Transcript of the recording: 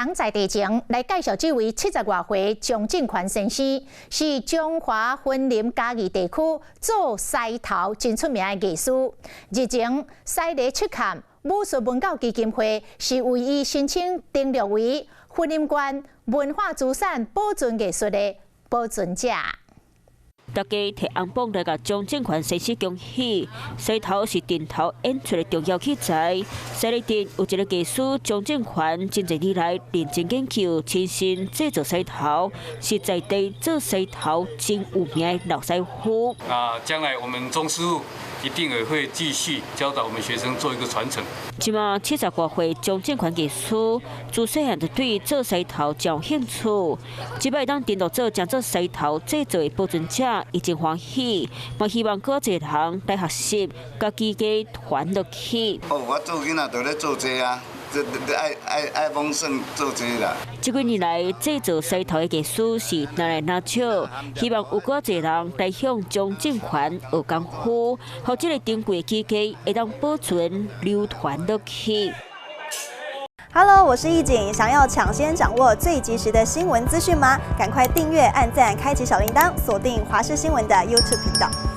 人在地前來介紹這位七十外歲張正權先生，是彰化雲林嘉義地區做獅頭真出名的藝師。日前，獅犁赤崁武術文教基金會是為伊申請登錄為雲林縣文化資產保存藝術的保存者。大家提紅榜來共張正權先生恭喜，獅頭是陣頭演出的重要器材。獅犁鎮有一个藝師張正權，真濟年來認真研究，親身製作獅頭，是在地做獅頭真有名的老師傅。啊，將來我們鍾師傅一定也會繼續教導我們學生做一個傳承。這馬七十外歲張正權藝師，自細漢就對做獅頭真有興趣。這擺當登錄做將做獅頭製作的保存者，伊真歡喜，嘛希望閣濟人來學習，共技藝傳落去。哦，我做囡仔就咧做這啊，這愛愛愛罔算做這啦。這幾年來製作獅頭的藝師是愈來愈少，希望有閣濟人來向張正權學功夫，予這个珍貴技藝會當保存流傳落去。 Hello，我是易景，想要搶先掌握最及時的新聞資訊嗎？趕快訂閱、按讚、開啟小鈴鐺，鎖定華視新聞的 YouTube 頻道。